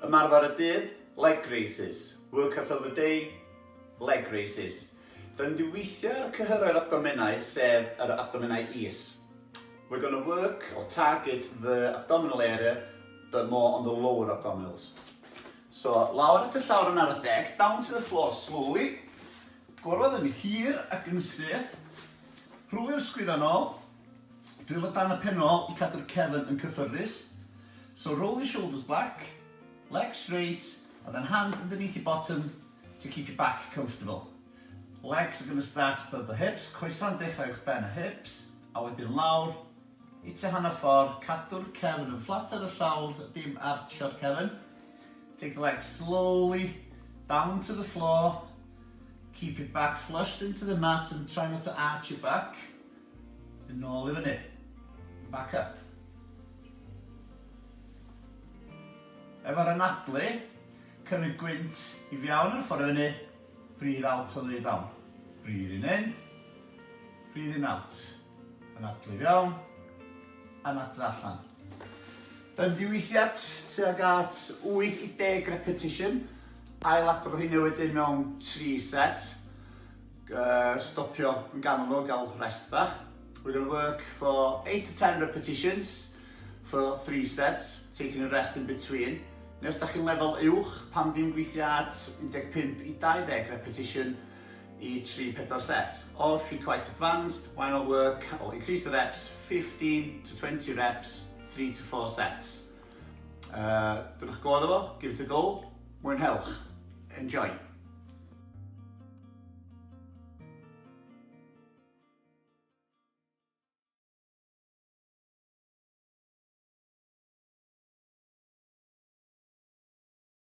Ymarfer y dydd, leg raises. Workout of the day, leg raises. Da ni'n mynd i weithio ar y cyhyrau'r abdomenau, sef yr abdomenau is. We're going to work or target the abdominal area, but more on the lower abdominals. So, lawr at y llawr yn ar y deg, down to the floor slowly. Gorwedd yn hir ac yn syth. Rhwlio'r sgwydda nôl. Dwylo dan y pen ôl i cadw'r cefn yn cyffyrddus. So roll your shoulders back, legs straight, and then hands underneath your bottom to keep your back comfortable. Legs are going to start above the hips, coesa'n dechrau uwch ben y hips, a wedyn lawr i tua hanner ffordd, cadw'r cefn yn fflat ar y llawr, dim archio'r cefn. Take the legs slowly down to the floor, keep your back flushed into the mat and try not to arch your back. Yn ôl i fyny. Back up. Efo'r anadlu, cymryd gwynt i fewn yn y ffordd i fyny, breathe out on the way down. Breathing in, breathing out. Anadlu fewn, anadlu allan. Dyna ddiweithiad tuag at 8 i 10 repetition. Ail adrodd hynny wedyn mewn 3 set. Stopio yn ganol nhw, gael rest bach. We're going to work for 8 to 10 repetitions for 3 sets, taking a rest in between. Neu os da chi'n lefel uwch, pam ddim gweithio at 15 i 20 repetition i 3-4 set. Or if you're quite advanced, why not work or increase the reps 15 to 20 reps, 3 to 4 sets. Dwrwch go iddo fo, give it a go, mwynhewch. Enjoy.